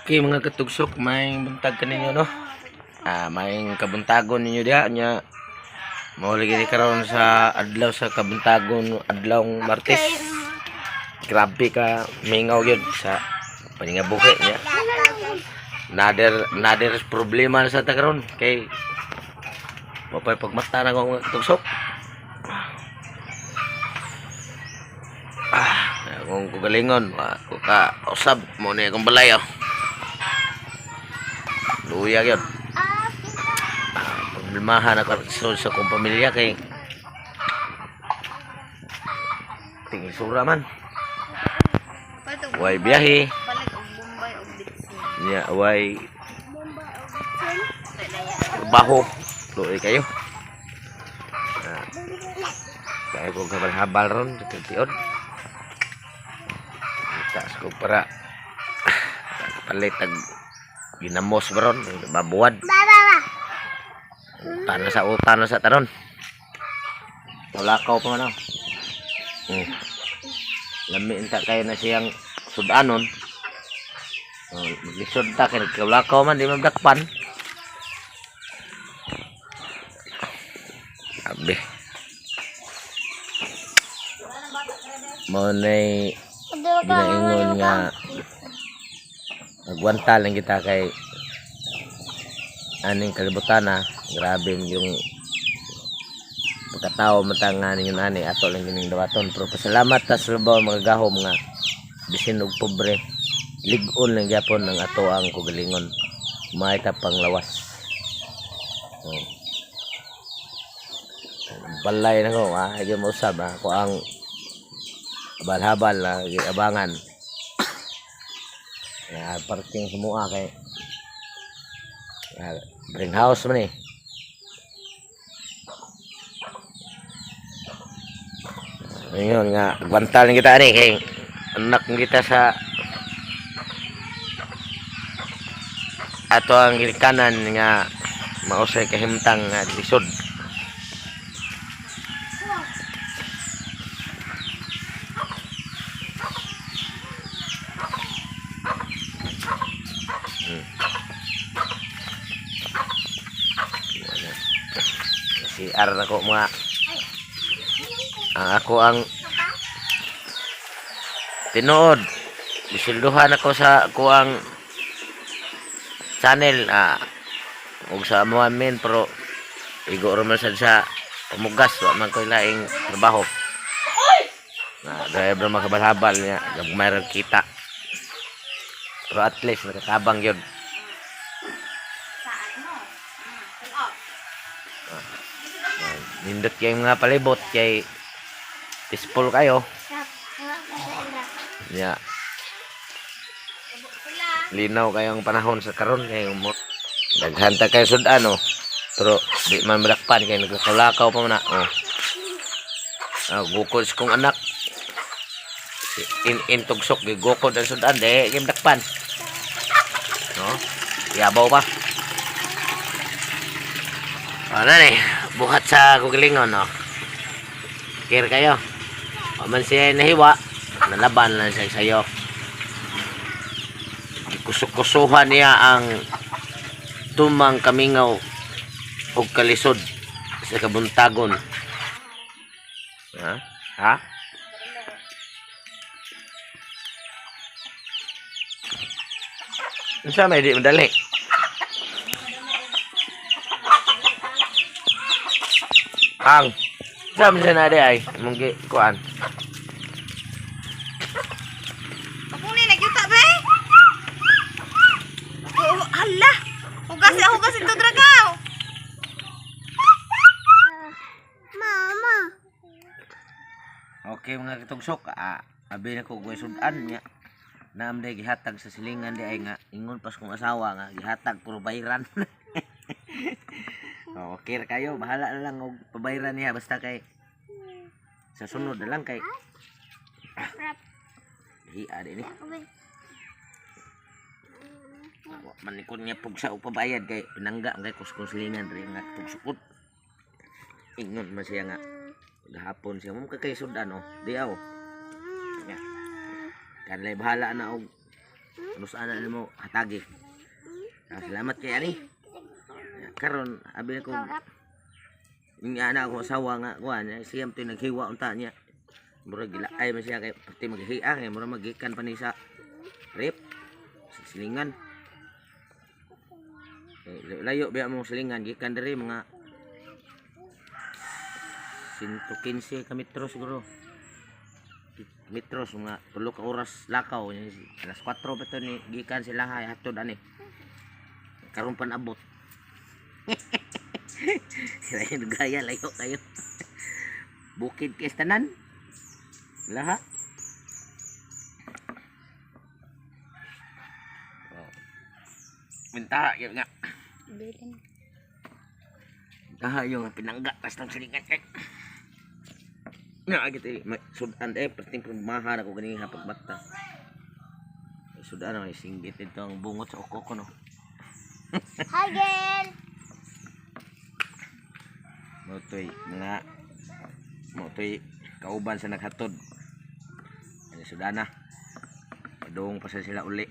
Okay mga katugsok, may buntag kaninyo, no? May kabuntagon ninyo diha nya. Mao lagi ni karon sa adlaw sa kabuntagon, adlawng Martes. Grabe ka mingaw yun sa paningabuhi niya. Nader nader problema na sa ta karon kay mapay pagmata na ko, mga katugsok. Akong kugalingon, ako ka usab mo ni akong balay, oh. Luya yun. Problemahan ako sa akong pamilya kay tingisura man. Way biyahe. Palit og Bombay og bitsin. Nya way trabaho. Luoy kayo. Kaya ko habal-habal ron sa tiod. Taas ko para palit ag ginamos ba ron, babuwad. Utan na sa taron. Wala pa man ako. Lami unta kayo na siyang sudanon. Oh, maglisod ta kay nagkaulakaw man di mabdakpan. Abi. Mao nay ginaingon nga agwanta lang kita kay aning kalibutan na grabe yung pagkatao man ta nga ningon ani ato lang gining dawaton, pero pasalamat ta sa labaw mga gahom nga bisin og pobre, lig-on lang gyapon ang ato ang kugalingon, may ta panglawas. Oh. Balay na ko ah, gyud mo usab ah, ako ang habal-habal na abangan ya, parking semua kay ya, greenhouse man eh. Ayun nga, agwanta lang kita ani kay anak kita sa ato ang ginikanan nga mausay kahimtang nga lisod. CR na ko mga ang ako ang tinuod gisilduhan ako sa kuang channel ug sa amuan men, pero igo ra man sad sa pamugas, wa man koy laing trabaho na driver, makabalhabal niya gamay ra kita, pero at least nakatabang yun. Nindot kay mga palibot kay peaceful kayo ya, linaw kayong panahon sa karon kay mo daghan ta kay sudan, oh, pero di man madakpan kay nagkalakaw pa man na, oh. Gukod sa kong anak in tugsok gigukod ang sudan, di kay madakpan, no, yabaw pa. Ano ni buhat sa kugilingon, no, care kayo. Wa man siya nahiwa, nalaban lang siya sayo. Kusuk-kusuhan niya ang tumang kamingaw og kalisod sa kabuntagon. Ha? Ha? Unsa may di madali? Ang Unsa man siya na di ay mong gi kuan? Kapuni nagyuta be. Oh, hala. Hugas hugas ito dragaw. Mama. Okay mga katugsok, abi na ko goy sudan niya. Naam day gihatag sa silingan di ay nga ingon pas kong asawa nga gihatag puro bayran. Oh, okay ra kayo, bahala na lang og pabayran niya basta kay sa sunod na lang kay hiya din ni. Wa man ni ko niya pugsa og pabayad kay pinangga ang kay kus silingan diri nga tugsukot. Ingon man siya nga gahapon siya mo kay sudan, oh. Di aw. Ya. Kanlay bahala na og Ano sa nimo hatagi. Ah, salamat kay ani. Karon abi ko nga na ako asawa nga kuan siya to naghiwa unta niya. Murag gilaay man siya kay pati maghiang eh murag magikan pa ni sa rep sa silingan. Eh, layo biya mong silingan gikan diri mga 115 ka metro siguro. Metros mga 3 ka oras lakaw, alas 4 pa to ni gikan sila hay hatod ani. Karon pa naabot. Sila yung gaya layo kayo. Bukid kay tanan. Laha. Oh. Minta yun nga. Bilin. Minta yung pinangga tas tang silingan kay. Na agit eh sudan eh perting prumahan ako ganiha pagbata. Sudan ay singgit ito ang bungot sa uko ko no. Hi, girl. Motoy mga motoy kauban sa naghatod. Ano sudana. Padung pa sa sila uli.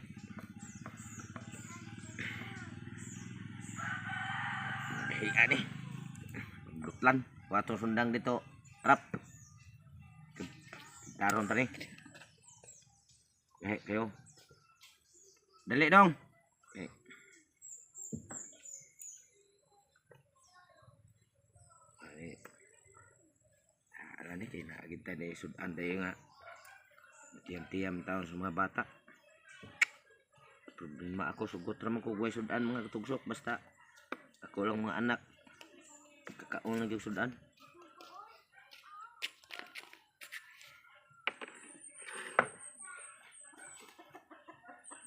Hey, ani. Dutlan, watong sundang dito. Rap. Taron tani. Eh, kayo. Dali dong. Eh. Ani. Ara ni kay naagid ta ni sudan tayo nga. Tiyam-tiyam taon sa mga bata. Problema ako sugot ra man ko guway sudan mga katugsok basta ako lang mga anak kakaon lang yung sudan.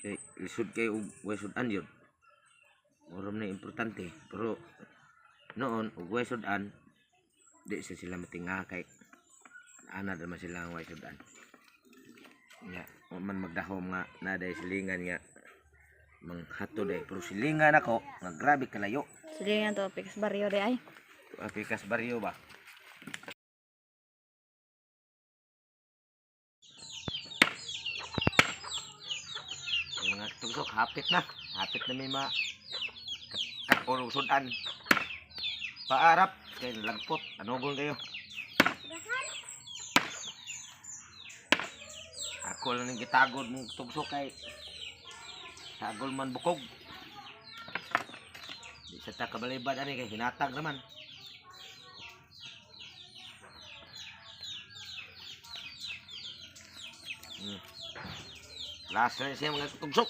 Kay lisod kay og way sudan yun. Mura man na importante pero noon og way sudan di sa sila matinga kay ana naman sila ang way sudan. Nya, wa man magdahom nga naday silingan nga manghatod eh. Pero silingan ako nga grabe kalayo. Sige nga to, pikas barrio de ay. Apikas baryo ba? Yung mga tugsok, hapit na. Hapit na may mga kakulong sudan. Paarap, kay lagpot. Anugol kayo. Ako lang ang gitagod mong tugsok kay tagol man bukog. Di sa ta kabalibad ani kay hinatag naman. Last na siya mga tugsok.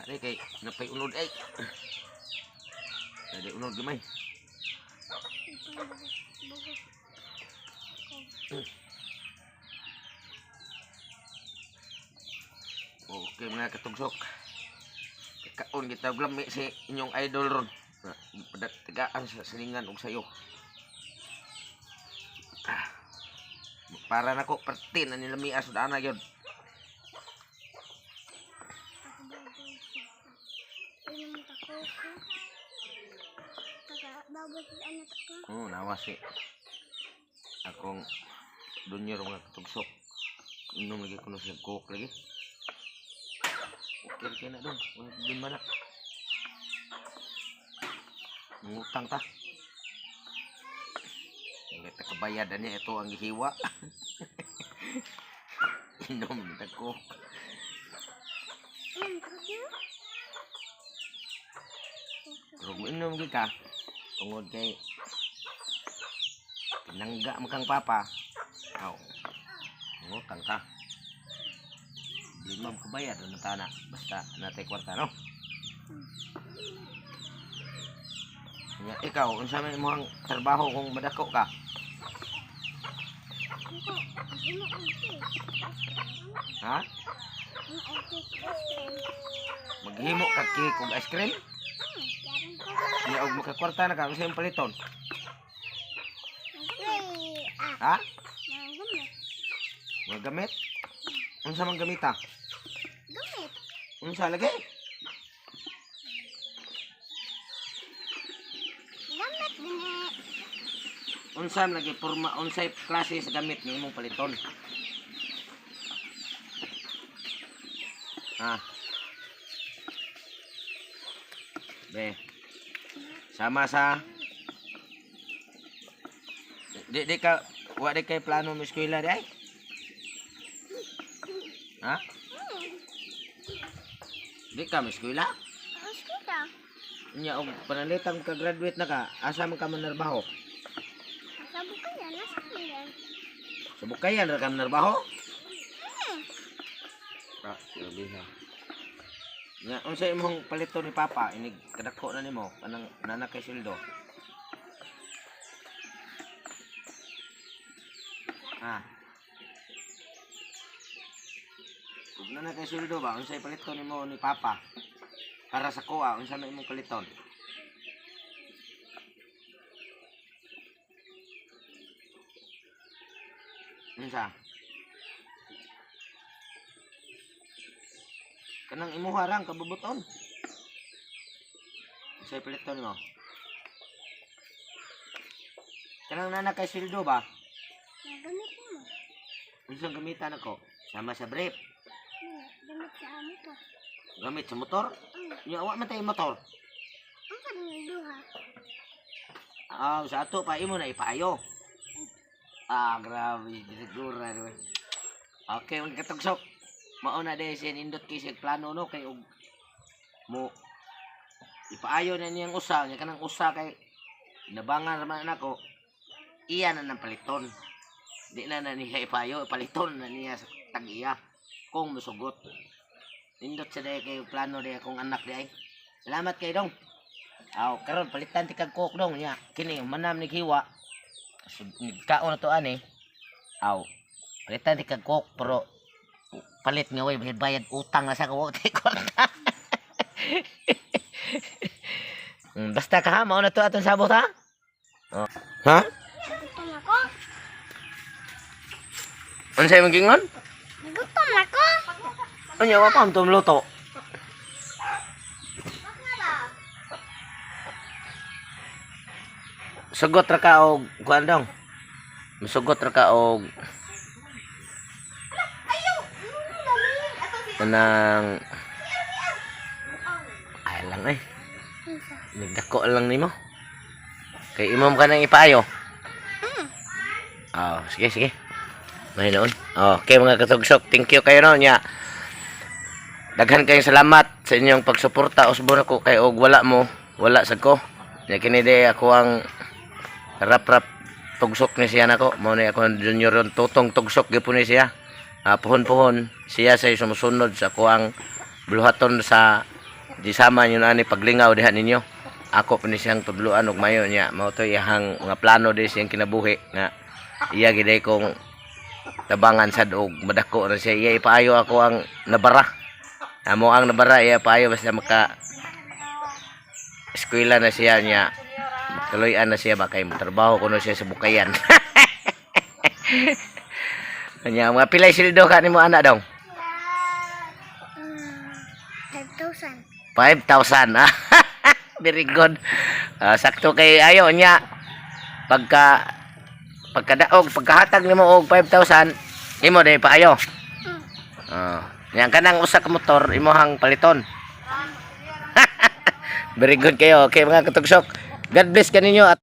Ari kay napay unod ay. Dali unod gamay. Okay mga katugsok. Kakaon kita og lami si inyong idol ron. Padagtagaan sa silingan og sayo. Ah. Para nako parte na nila mias ana gyud. Oh, nawa si akong dunyo mga katugsok. Inom lagi kuno siya coke lagi. Okay kay na dong. Wala problema na. Mangutang ta. Hindi ta kabayad ani ito ang gihiwa. Inom ta coke. Pero kung inom gyud ka, tungod kay pinangga mo kang papa. Aw. Mangutang ka. Di mo kabayad ano tana basta natay kwarta no. Nya, ikaw unsa may imong trabaho kung madako ka? Ha? Maghimo ka cake og ice cream? Nya og makakwarta na ka unsa imong paliton? Ha? Mga gamit? Unsa man gamita? Gamit. Unsa lagi? Gamit din eh. Unsa man lagi porma, unsay klase sa gamit nga imong paliton? Ha? Be. Sama sa di di ka wa di kay plano mo eskwela di ay? Ha? Di ka mo eskwela? Eskwela. Nya og panalitan ka graduate na ka, asa man ka manarbaho? Sa bukayan, nasa kuya. Sa Bukayan ra ka manarbaho? Ah, grabe ha. Nya unsa imong palito ni Papa inig kadako na nimo kanang nana kay sweldo? Ha? Ug nana kay sweldo ba unsay palito nimo ni Papa? Para sa kuha unsa man imong paliton? Unsa? Kanang imuha rang kabubuton. Unsay paliton nimo? Kanang nana kay sweldo ba? Nagamit mo. Unsang gamitan ako? Sama sa brief. Gamit sa motor. Gamit sa motor? Nya wa man tay motor. Ang sa duha. Ah, sa ato pa imo na ipaayo. Ah, grabe siguro no. Okay, mga katugsok. Mao na dahil siya nindot kay siya plano no kay og mo ipaayo na niyang usa nya kanang usa kay nabangan ra man nako. Iya na nang paliton. Di na na niya ipaayo, paliton na niya sa tag-iya kung musugot. Nindot sa dahil kay plano dahil akong anak dahil. Salamat kay dong. Aw, karon palitan ti kag coke dong nya. Kini manam ni hiwa. So, nagkaon na to ani. Aw. Palitan ti kag coke pero palit nga way bayad utang na sa ko ti kwarta. Basta ka ha, mao na to atong sabot ha. Oh. Ha? Nagutom ako. Unsay imong gingon? Nagutom ako. Unya wa pa am luto. Sugot ra ka og kuan dong. Musugot ra ka og kanang ay lang eh. Nagdako lang nimo. Kay imom ka nang ipaayo. Oh, sige sige. May noon. Oh, okay mga katugsok, thank you kayo no nya. Daghan kayong salamat sa inyong pagsuporta usbon ako kay og wala mo, wala sad ko. Nya kini di ako ang rap-rap tugsok ni siya nako. Mao ni ako ang junior ron tutong tugsok gyud ni siya. Ah, puhon-puhon siya say sumusunod sa kuang buluhaton sa disama nyo na ani paglingaw diha ninyo. Ako pa ni siyang tudloan og mayo niya. Mao to iyahang mga plano di siyang kinabuhi nga iya gid kong tabangan sad og madako na siya. Iya ipaayo ako ang nabara. Amo ang nabara iya paayo basta maka eskwela na siya niya. Tuloyan na siya ba kay trabaho kuno siya sa bukayan. Nya mga pilay sildo ka nimo ana dong? 5,000. 5,000. Ah. Very good. Ah, sakto kay ayo niya. Pagka pagkadaog, pagkahatag nimo og 5,000, imo day paayo. Ah, yang kanang usa ka motor imohang paliton. Very good kayo. Okay mga katugsok. God bless kaninyo at